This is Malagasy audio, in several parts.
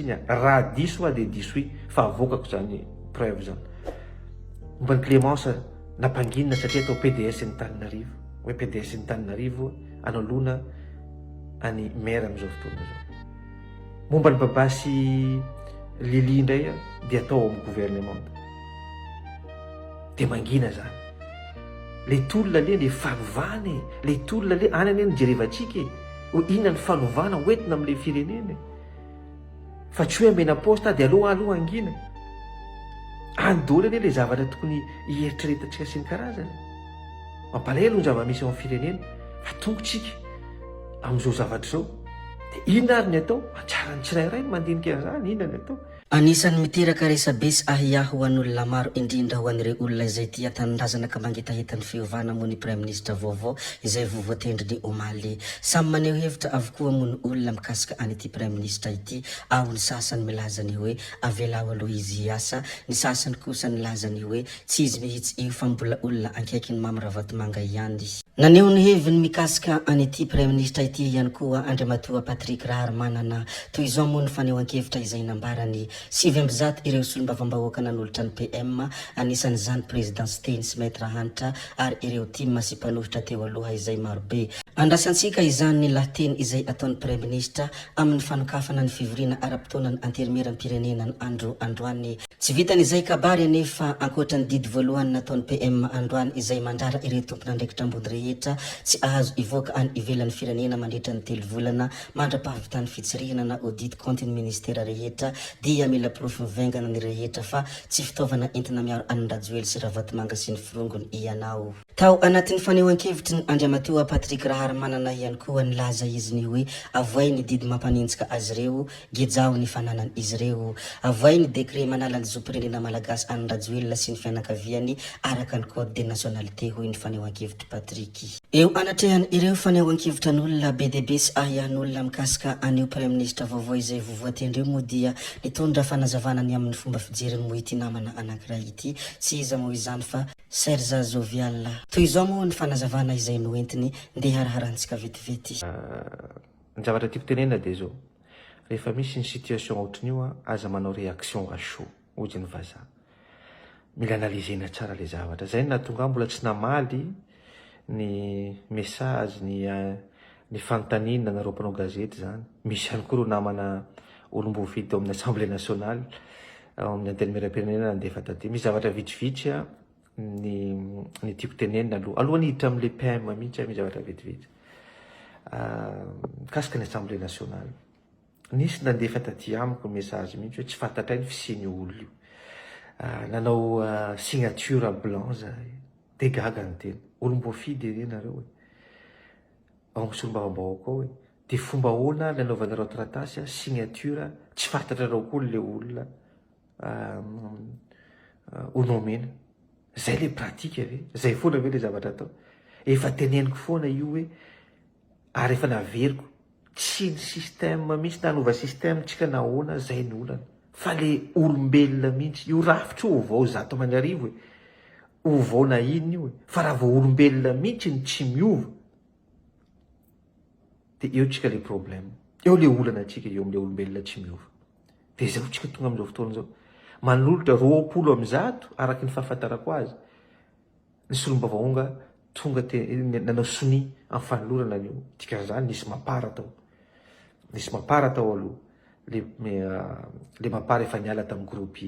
tsiny a, raha diso aho dia disoy fa avoakako izany preuve izany. Momba an'i Clémence nampanginina satria atao PDS ny Taninarivo, hoe PDS ny Taninarivo anoloana an'i maire amin'izao fotoana izao. Momba an'i Baba sy Lily indray dia atao ao amin'ny gouvernemanta. Dia mangina izany. Le tolona anie le fanovana e, le tolona anie any anie no jerevantsika e, hoe inona ny fanovana hoentina amin'ilay firenena e. Fa tsy hoe amena poste dia aleo aloha hangina. Any daholo anie le zavatra tokony hieritreretantsika sy ny karazany. Mampalahelo ny zava-misy ao amin'ny firenena fa tonga tsika amin'izao zavatra izao. Dia inona ary ny atao? Anjaran'ny tsirairay ny mandinika an'izany, inona ny atao? Anisan'ny miteraka resabe sy ahiahy ho an'olona maro indrindra ho an'ireo olona izay tia tanindrazana ka mangetaheta ny fiovana moa ny praiminisitra vaovao izay vao voatendriny omaly. Samy maneho hevitra avokoa moa ny olona mikasika an'ity praiminisitra ity, ao ny sasany milaza ny hoe avelao aloha izy hiasa, ny sasany kosa nilaza ny hoe tsy izy mihitsy io fa mbola olona ankaikin'i Mamy Ravatomanga ihany. Naneho ny heviny mikasika an'ity Praiminisitra ity ihany koa Andriamatoa Patrick Raharimanana. Toy izao moa ny fanehoan-kevitra izay nambarany, 109 ireo solombavambahoaka nanolotra ny PM, anisan'izany Président Siteny sy Maître Hanitra ary ireo tim sy mpanohitra teo aloha izay marobe. Andrasantsika izany ny lahateny izay ataon'ny Praiminisitra amin'ny fanokafana ny fivoriana ara-potoanan'ny Antenimierampirenena andro androany. Tsy vitan'izay kabary anefa, ankoatra ny didy voalohany nataon'ny PM androany izay mandrara ireo tompon'andraikitra ambony rehetra tsy ahazo hivoaka any ivelan'ny firenena mandritra ny telo volana mandra-pahavitan'ny fitsirihana na audit kaontin'ny ministera rehetra dia mila porofo mivaingana ny rehetra fa tsy fitaovana entina miaro an'i Rajoely sy Ravatomanga sy ny forongony ianao. Tao anatin'ny fanehoan-kevitry ny Andriamatoa Patrick Raharimanana ihany koa nilaza izy ny hoe avoay ny didy mampanenjika azy ireo Gejaho ny fananan izy ireo. Avoay ny décret manala ny zom-pirenena malagasy an'i Rajoelina sy ny fianakaviany araka ny code des nationalités hoy ny fanehoan-kevitr'i Patrick. Eo anatrehan ireo fanehoan-kevitra an'olona be dia be sy ahiahin'olona mikasika an'io praiminisitra vaovao izay vovoatendry io moa dia nitondra fanazavana ny amin'ny fomba fijeriny moa ity namana anankiray ity, tsy iza moa izany fa Serge Jovial. Toy izao moa ny fanazavana izay noentiny, ndeha haraharantsika vetivety. Ny zavatra tiako tenenina dia izao, rehefa misy ny situation ohatrin'io an, aza manao réaction à chaud, hozy ny vazaha. Mila analyser-na tsara ilay zavatra. Izay no nahatonga ahy mbola tsy namaly ny message, ny ny fanontaniana nareo mpanao gazety izany. Misy ihany koa ireo namana olom-boafidy tao amin'ny Assemblée nationale, ao amin'ny Antenimierampirenena nandefa taty. Misy zavatra vitsivitsy an, ny ny tiako tenenina aloha. Alohan'ny hiditra amin'ilay PM mihitsy aho, misy zavatra vetivety. Mikasika ny Assemblée nationale. Nisy nandefa taty amiko message mihitsy hoe tsy fantatray ny fisian'io olona io. Nanao signature blanc zahay. Dia gaga ny tena. Olom-boafidy anie nareo e. Ao amin'ny solombavambahoaka ao e. Dia fomba ahoana ary nanaovanareo taratasy signature tsy fantatrareo akory ilay olona ho nomena. Zay le pratique ve? Zay foana ve le zavatra atao? Efa teneniko foana io hoe ary efa naveriko, tsy ny système mihitsy na hanova système tsika na ahoana zay ny olana fa le olombelona mihitsy, io rafitra io ovao 1100 e, ovao na inona io e, fa raha vao olombelona mihitsy no tsy miova de eo tsika le problème, eo le olana tsika eo amle olombelona tsy miova. Dia izao tsika tonga amin'izao fotoana izao. Manolotra 120 araka ny fahafantarako azy ny solombavaonga tonga te nanao sonia amin'ny fanolorana an'io. Dikan'izany nisy mapar tao. Nisy mapar tao aloha. Le le mapar efa niala tamin'ny groupe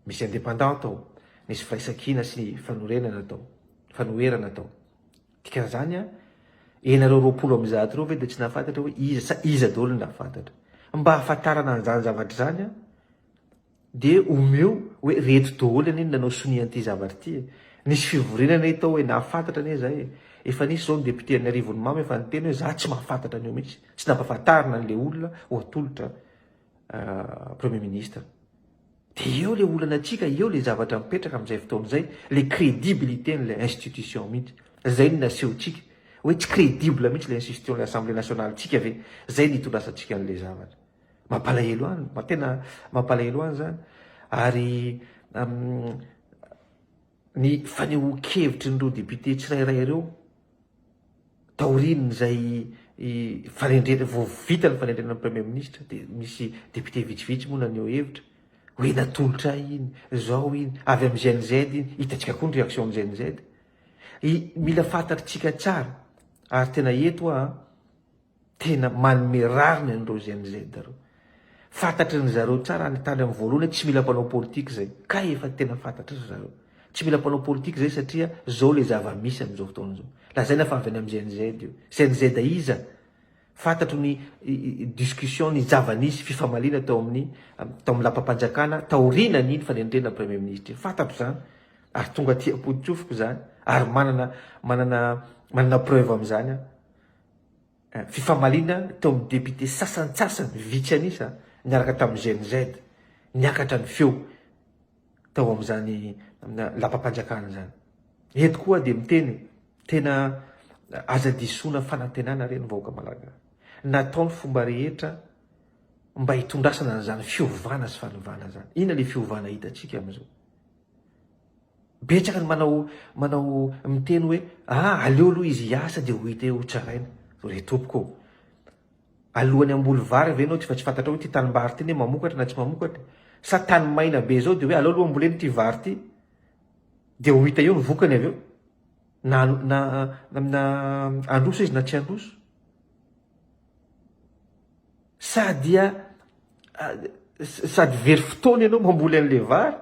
misy indépendant tao. Nisy firaisankina sy fanorenana tao. Fanoherana tao. Dikan'izany an, ianareo 120 ireo ve dia tsy nahafantatra hoe iza sa iza daholo no nahafantatra? Mba hahafantarana an'izany zavatra izany an, dia omeo hoe reto daholo anie no nanao sonia an'ity zavatra ity e. Nisy fivoriana anie tao hoe nahafantatra anie izahay e. Efa nisy izao ny député an'i Arivonimamo efa niteny hoe za tsy mahafantatra an'io mihitsy, tsy nampahafantarina an'ilay olona ho atolotra Premier ministre. Dia eo le olana antsika, eo le zavatra mipetraka amin'izay fotoana izay, le crédibilité an'ilay institution mihitsy. Zay no nasehontsika hoe tsy crédible mihitsy le institution le assemblée nationale tsika ve, zay no itondrasantsika an'ilay zavatra. Mampalahelo any, tena mampalahelo any zany. Ary ny fanehoan-kevitry ny ireo député tsirairay ireo, taorian'izay fanendrena, vao vita ny fanendrena ny Premier ministre dia misy député vitsivitsy moa naneho hevitra hoe natolotra iny, zao iny, avy amin'ny Gen Z iny, hitantsika koa ny réaction ny Gen Z. I, mila fantatritsika tsara ary tena eto aho an, tena manome rariny an'ireo Gen Z ireo. Fantatry ny zareo tsara any tany amin'ny voalohany hoe tsy mila mpanao politika izay. Kay efa tena fantatry ry zareo. Tsy mila mpanao politika izay satria zao le zava-misy amin'izao fotoana izao. Lazaina fa avy any amin'ny Gen Z io. Gen Z iza? Fantatro ny discussion, ny zava-nisy fifamaliana tao amin'ny tao amin'ny lapam-panjakana taorianan'iny fanendrena premier ministre iny. Fantatro izany ary tonga aty am-pototsofiko izany ary manana manana manana preuve amin'izany aho. Fifamaliana teo amin'ny député sasantsasany vitsy an'isa niaraka tamin'ny Gen Z. Niakatra ny feo tao amin'izany lapam-panjakana izany. Eto koa dia miteny tena aza disoana fanantenana re ny vahoaka malagasy. Natao ny fomba rehetra mba hitondrasana an'izany fiovana sy fanovana izany. Inona ilay fiovana hitantsika amin'izao? Betsaka ny manao manao miteny hoe ah aleo aloha izy hiasa dia ho hita eo ho tsaraina. Re tompoko ô. Alohan'ny hamboly vary ve ianao tsy fa tsy fantatrao hoe ity tanimbary ity ne mamokatra na tsy mamokatra? Sa tany maina be zao dia hoe aleo aloha ambolena ity vary ity dia ho hita eo ny vokany avy eo na na na handroso izy na tsy handroso? Sa dia sady very fotoana ianao mamboly an'ilay vary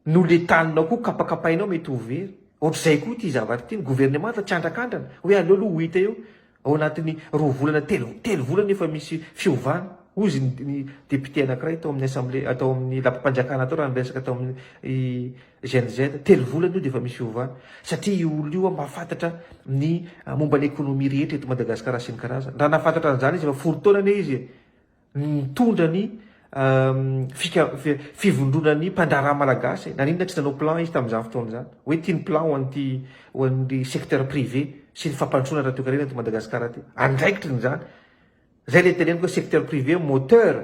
no le taninao koa kapakapainao mety ho very. Ohatr'izay koa ity zavatra ity, ny governemanta tsy andrakandrana hoe aleo aloha ho hita eo ao anatin'ny roa volana telo telo volana efa misy fiovana. Hozy ny ny député anankiray tao amin'ny assemblée tao amin'ny lapam-panjakana tao raha niresaka tao amin'ny Gen Z, telo volana io dia efa misy fiovana. Satria io olona io mahafantatra ny momba ny économie rehetra eto Madagasikara sy ny karazany. Raha nahafantatra an'izany izy efa folo taona anie izy e. Nitondra ny fika fivondronan'ny mpandraharaha malagasy. Naninona tsy nanao plan izy tamin'izany fotoana izany? Hoe ity ny plan ho an'ity ho an'ny secteur privé sy ny fampandrosoana ara-toekarena eto Madagasikara aty. Andraikitriny izany. Izay ilay teneniko hoe secteur privé moteur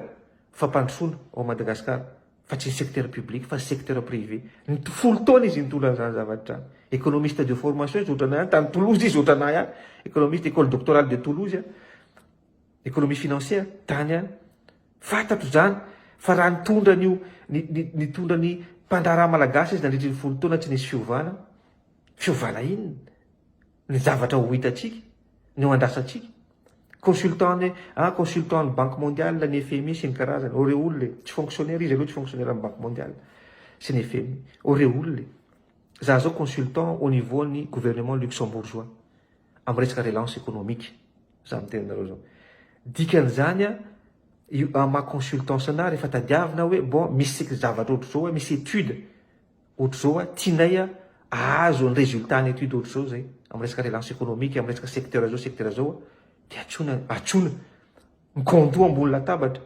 fampandrosoana ao Madagasikara fa tsy ny secteur public fa secteur privé. Ny folo taona izy nitondra an'izany zavatra izany. Économiste de formation izy ohatranay ihany, tany Toulouse izy ohatranay ihany. Économiste école doctorale de Toulouse. Économie financière, tany any. Fantatro izany fa raha nitondra an'io, nitondra ny mpandraharaha malagasy izy nandritry ny folo taona tsy nisy fiovana, fiovana inona? Ny zavatra ho hitantsika, ny ho andrasantsika. Consultant ny, ah, consultant ny Banque mondiale, ny FMI sy ny karazany. O re olona e, tsy fonctionnaire izy aloha tsy fonctionnaire ny Banque mondiale sy ny FMI. O re olona e, za zao consultant au niveau ny gouvernement luxembourgeois amin'ny resaka relance économique. Za miteny anareo zao. Dikan'izany an, io amin'ny maha consultants anah rehefa tadiavina hoe bon misy zavatra ohatr'izao hoe misy étude ohatr'izao an, tianay an ahazo ny résultat ny étude ohatr'izao zay amin'ny resaka relance économique, amin'ny resaka secteur zao secteur zao an, dia antsoina antsoina mikaondoha ambony latabatra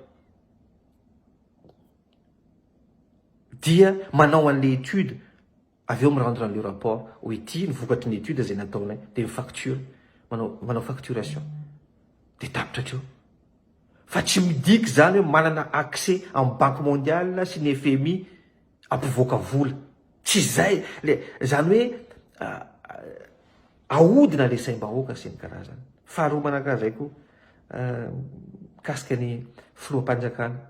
dia manao an'le étude Avy eo mi-rendre an'le rapport hoe ity ny vokatry ny étude izay nataonay dia mi-facture, manao manao facturation dia tapitra hatreo. Fa tsy midika izany hoe manana accès amin'ny banque mondiale sy ny FMI hampivoaka vola. Tsy izay le, izany hoe ahodina le saim-bahoaka sy ny karazany. Faharoa manaraka izay koa mikasika ny filoham-panjakana.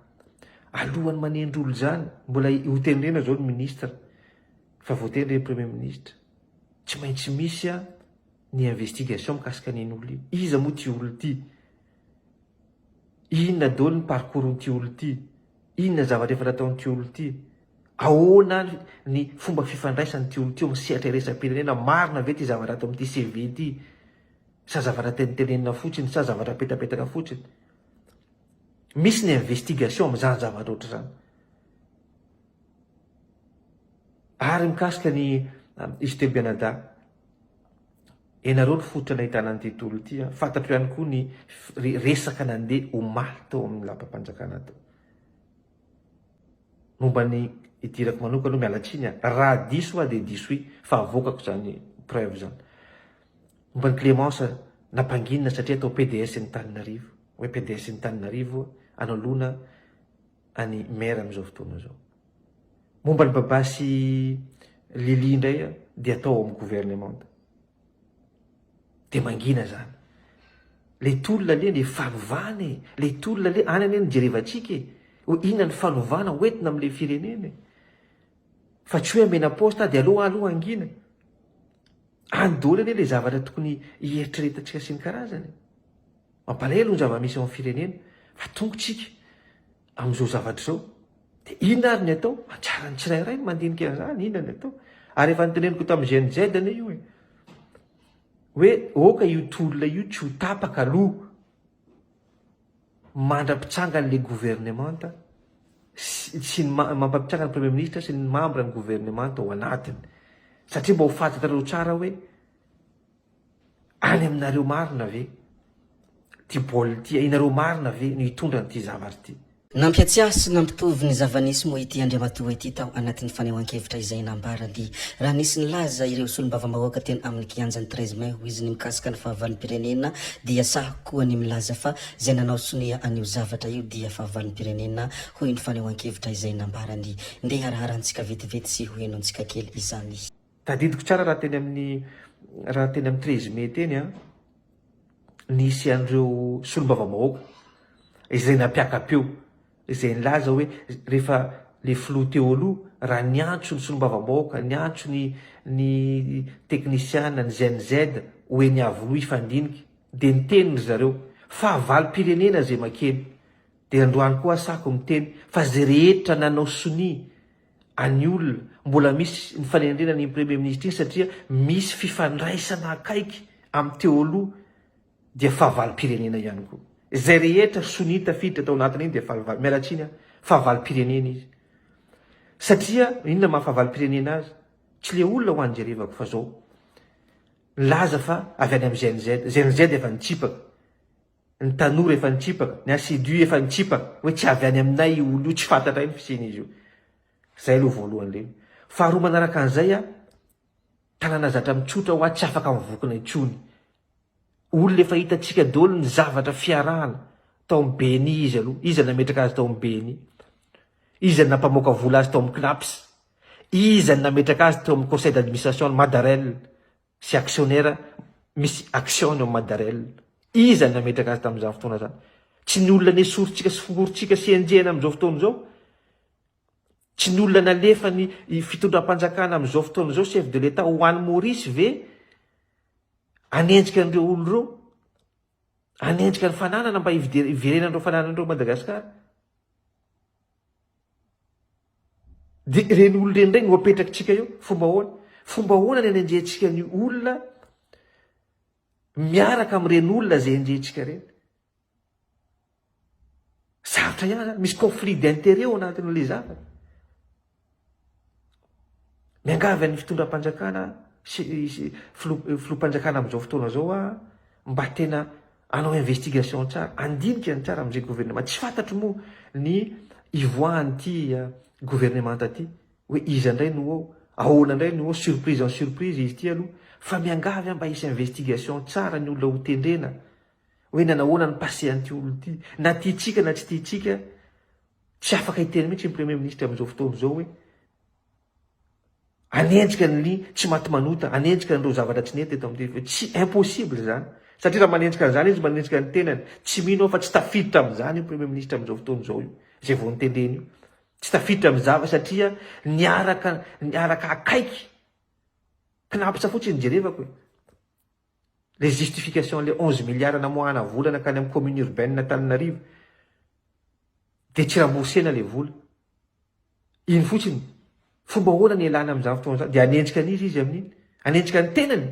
Alohan'ny manendry olona izany, mbola hotendrena izao ny ministre, fa voatendry ny premier ministre. Tsy maintsy misy ny investigation mikasika an'iny olona iny. Iza moa ity olona ity? Inona daholo ny parcours-n'ity olona ity? Inona zavatra efa nataon'ity olona ity? Ahoana ny fomba fifandraisan'ity olona ity eo amin'ny sehatra iraisam-pirenena? Marina ve ity zavatra ato amin'ity CV ity? Sa zavatra tenitenenina fotsiny sa zavatra apetapetaka fotsiny? Misy ny investigation amin'izany zavatra ohatr'izany. Ary mikasika ny izy telo mianadahy, ianareo no fototra nahitana an'ity tolona ity. Fantatro ihany koa ny resaka nandeha omaly tao amin'ny lapam-panjakana tao. Momba ny idirako manokana aloha miala tsiny a, raha diso aho dia diso i fa avoakako izany preuve izany. Momba ny Clémence nampanginina satria atao PDS ny Taninarivo, hoe PDS ny Taninarivo anoloana an'i maire amin'izao fotoana izao. Momba ny Baba sy Lily indray dia atao ao amin'ny gouvernemanta. Dia mangina izany. Le tolona anie le fanovana e! Le tolona anie any anie no jerevantsika e! Hoe inona ny fanovana ho entina amin'le firenena e! Fa tsy hoe amena poste aho dia aleo aho aloha hangina. Any daholo anie le zavatra tokony hieritreretantsika sy ny karazany e! Mampalahelo ny zava-misy ao amin'ny firenena fa tonga tsika amin'izao zavatra izao. Dia inona ary ny atao? Anjaran'ny tsirairay ny mandinika an'izany, inona ny atao? Ary efa noteneniko tamin'ny Gen Z anie io e! Hoe aoka io tolona io tsy ho tapaka aloha mandra-pitsangan'ilay governemanta sy ny mampapitsangana ny premier ministre sy ny membre ny governemanta ao anatiny. Satria mba ho fantatrareo tsara hoe any aminareo marina ve ty baolina ity, inareo marina ve no hitondra an'ity zavatra ity. Nampiatsiahy sy nampitovy ny zava-nisy moa ity Andriamatoa ity tao anatin'ny fanehoan-kevitra izay nambarany. Raha nisy nilaza ireo solombavambahoaka teny amin'ny kianjan'ny treize mai hoy izy ny mikasika ny fahavalom-pirenena dia sahy koa ny milaza fa izay nanao sonia an'io zavatra io dia fahavalom-pirenena hoy ny fanehoan-kevitra izay nambarany. Ndeha haraharantsika vetivety sy ho henontsika kely izany. Tadidiko tsara raha teny amin'ny raha teny amin'ny treize mai teny an, nisy an'ireo solombavambahoaka izay nampiaka-peo, izay nilaza hoe rehefa le filoha teo aloha raha niantso ny solombavambahoaka, niantso ny ny teknisiana, ny GNZ ho eny Iavoloha hifandinika dia niteny ry zareo fahavalom-pirenena izay makeny. Dia androany koa asako miteny fa izay rehetra nanao sonia any olona mbola misy ny fanendrena an'iny premier ministre iny satria misy fifandraisana akaiky amin'ny teo aloha dia fahavalom-pirenena ihany koa. Izay rehetra sonia tafiditra tao anatin'iny dia fahavalom, miala tsiny aho, fahavalom-pirenena izy. Satria inona maha fahavalom-pirenena azy? Tsy le olona ho any jerevako fa zao. Nilaza fa avy any amin'ny GNZ, GNZ efa nitsipaka. Ny tanora efa nitsipaka, ny assidu efa nitsipaka hoe tsy avy any aminay io olona io, tsy fantatray ny fisian'izy io. Zay aloha voalohany indrindra. Faharoa manaraka an'izay a, tanàna zatra mitsotra hoa tsy afaka mivokona intsony. Olona efa hitantsika daholo ny zavatra fiarahana tao amin'ny BNI izy aloha, iza nametraka azy tao amin'ny BNI? Iza no nampamoaka vola azy tao amin'ny CNAPS? Iza no nametraka azy teo amin'ny conseil d'administration ny Madarel? sy actionnaire misy action ny ao Madarel. Iza no nametraka azy tamin'izany fotoana izany? Tsy ny olona nesorintsika sy fongorintsika sy enjehina amin'izao fotoana izao? Tsy ny olona nalefany fitondram-panjakana amin'izao fotoana izao chef de l'Etat ho any Maurice ve hanenjika an'ireo olona ireo? Hanenjika ny fananana mba hiverenan'ireo fananana ireo Madagasikara? Dia ireny olona ireny indray no apetrakitsika eo. Fomba ahoana? Fomba ahoana ny anenjehantsika ny olona miaraka amin'ireny olona izay enjehintsika ireny? Sarotra ihany zany, misy conflit d'intérêt ao anatin'ilay zavatra. Miangavy an'ny fitondram-panjakana sy filoha filoham-panjakana amin'izao fotoana izao aho mba tena hanao investigation tsara, handinika ny tsara amin'izay gouvernement. Tsy fantatro moa ny hivoahan'ity gouvernemanta ity hoe iza indray no ao, ahoana indray no ao, surprise en surprise izy ity aloha. Fa miangavy aho mba hisy investigation tsara ny olona hotendrena hoe nanahoana ny passé an'ity olona ity. Na tiantsika na tsy tiantsika, tsy afaka hiteny mihitsy ny premier ministre amin'izao fotoana izao hoe Hanenjika ny tsy maty manota, hanenjika an'ireo zavatra tsy nety eto amin'ity, tsy impossible izany. Satria raha manenjika an'izany izy, manenjika ny tenany. Tsy mino aho fa tsy tafiditra amin'izany io Premier Ministre amin'izao fotoana izao io, izay vao notendrena io. Tsy tafiditra amin'ny zava satria niaraka, niaraka akaiky. Cnaps fotsiny jerevako e. Les justifications le 11 milliards namoahana vola nankany amin'ny commune urbaine Antananarivo dia tsy remboursena le vola. Iny fotsiny. Fomba ahoana ny ialana amin'izany fotoana izany? Dia hanenjika an'iza izy amin'iny? Hanenjika ny tenany?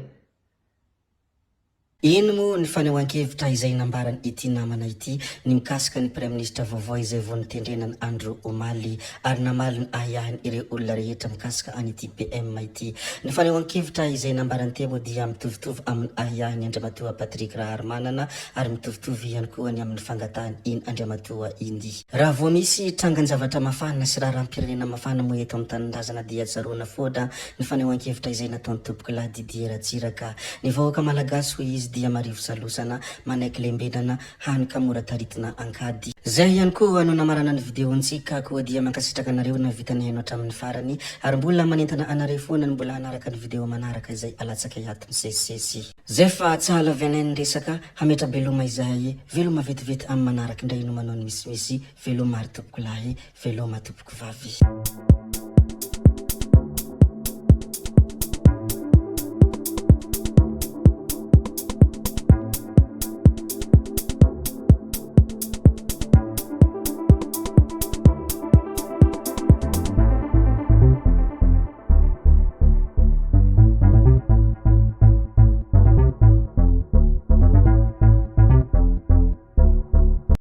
Eny moa ny fanehoan-kevitra izay nambaran' ity namana ity ny mikasika ny Praiminisitra vaovao izay vao notendrena ny andro omaly ary namaly ny ahiahiny ireo olona rehetra mikasika an' ity PM ity. Ny fanehoan-kevitra izay nambarany teo moa dia mitovitovy amin' ny ahiahiny Andriamatoa Patrick Raharimanana ary mitovitovy ihany koa ny amin' ny fangatahany iny Andriamatoa iny. Raha vao misy trangan-javatra mafana sy raharaham-pirenena mafana moa eto amin'ny tanindrazana dia tsaroana foana ny fanehoan-kevitra izay nataon'i Tompokolahy Didier Ratsiraka. Ny vahoaka malagasy hoy izy. dia marivo salosana, manaiky lembenana, hany ka mora taritina ankady. Zay ihany koa no namarana ny video-ntsika, koa dia mankasitraka anareo nahavita nihaino hatramin'ny farany, ary mbola manentana anareo foana ny mbola hanaraka ny video manaraka izay alatsakay ato misesisesy. Zay fa tsy hahalavianay ny resaka, hametra-beloma izahay, veloma vetivety amin'ny manaraka indray no manao ny misimisy, veloma ary tompokolahy, veloma tompokovavy.